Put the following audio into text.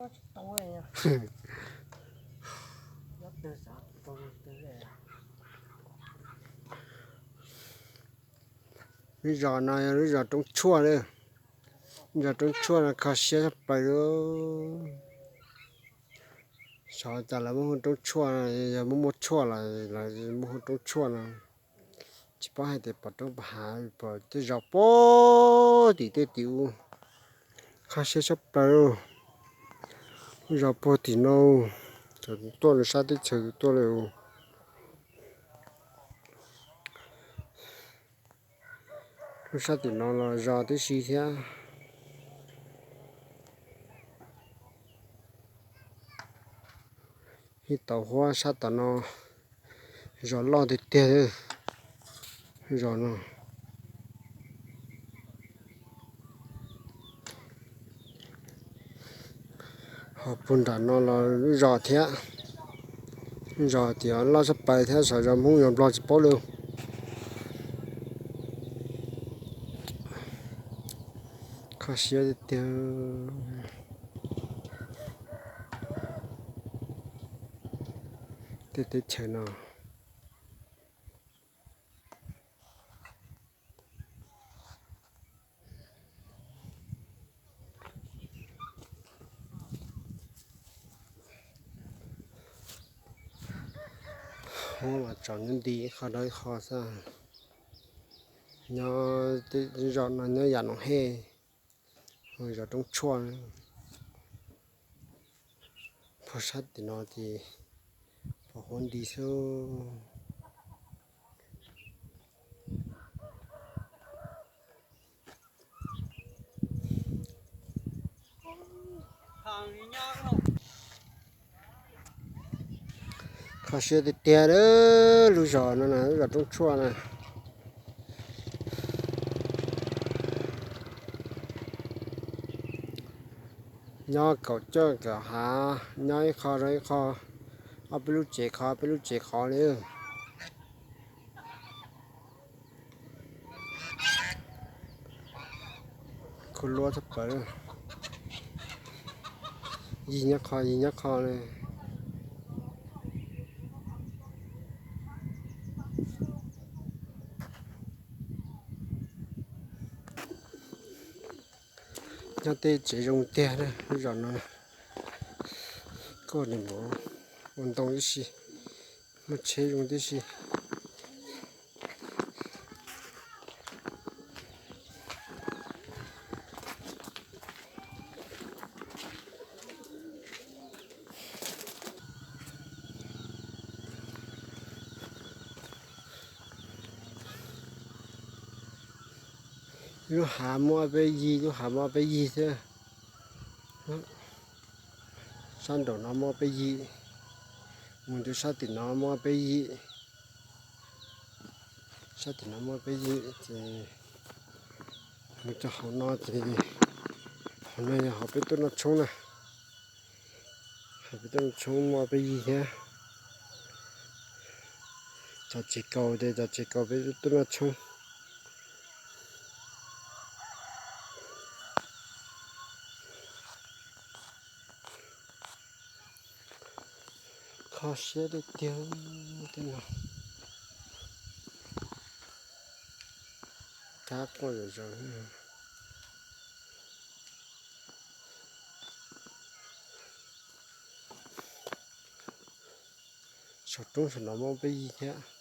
Lub zos no yog lub zos Roob Tshuaj lawm. Zos Roob Tshuaj no kho siab tshaj plaws li. Xyov cas lawv muab hu Roob Tshuaj, yog muaj muaj tshuaj los lawv muab hu Roob Tshuaj no. Tsis paub hais tias pom roob pom hav, pom tej zos puag tim tej tim ub. Kho siab tshaj plaws. Lub zos puag tim no, tuaj lawm sab teb chaws tuaj lawm. Lub sab tim no los zos tib si thiab. Ib tauv huab sab tom no, zos loj tiag tiag li. Zos no, ho puag nram no los lub zos thiab. Zos tias loj tshaj plaws thiab, sav zos Hmoob zos Nplog tsis paub li. Kho siab tiag tiag. Tej teb chaws no. Hmoob mas tsaus nyob nti ib qho rau ib qho xwb. Nyob tej zos no nyob yam no he, zos Roob Tshuaj. Puag sab tim no ces pom huab nti xwb. Kho siab tiag tiag lub zos no na, lub zos Roob Tshuaj na. Nyob kaum coj kaum hav, nyob ib qho rau ib qho, ob peb lub tsev qhov peb lub tsev qhov li. Khuv luab tshaj plaws. Yig nyob qho, yig nyob qho li. Nyob tej tsev zoo tiag na, lub zos no. Kuj nim npaum ua ntoo tib si, muaj tsheb zoo tib si. Lub hav muaj ob peb yig, lub hav muaj ob peb yig thiab. Sab nraum no muaj ob peb yig, mus rau sab tim no muaj ob peb yig. Sab tim no muaj ob peb yig ces mus rau hauv no ces, hauv no yog hauv peb tuaj noj tshoob na. Hauv peb tuaj noj tshoob muaj ob peb yig thiab. Cov tsev kaus ces cov tsev kaus peb tuaj noj tshoob. Kho siab tiag tiag tej no. Kab quaj zom zaws. Saum roob saum no muaj peb yig thiab.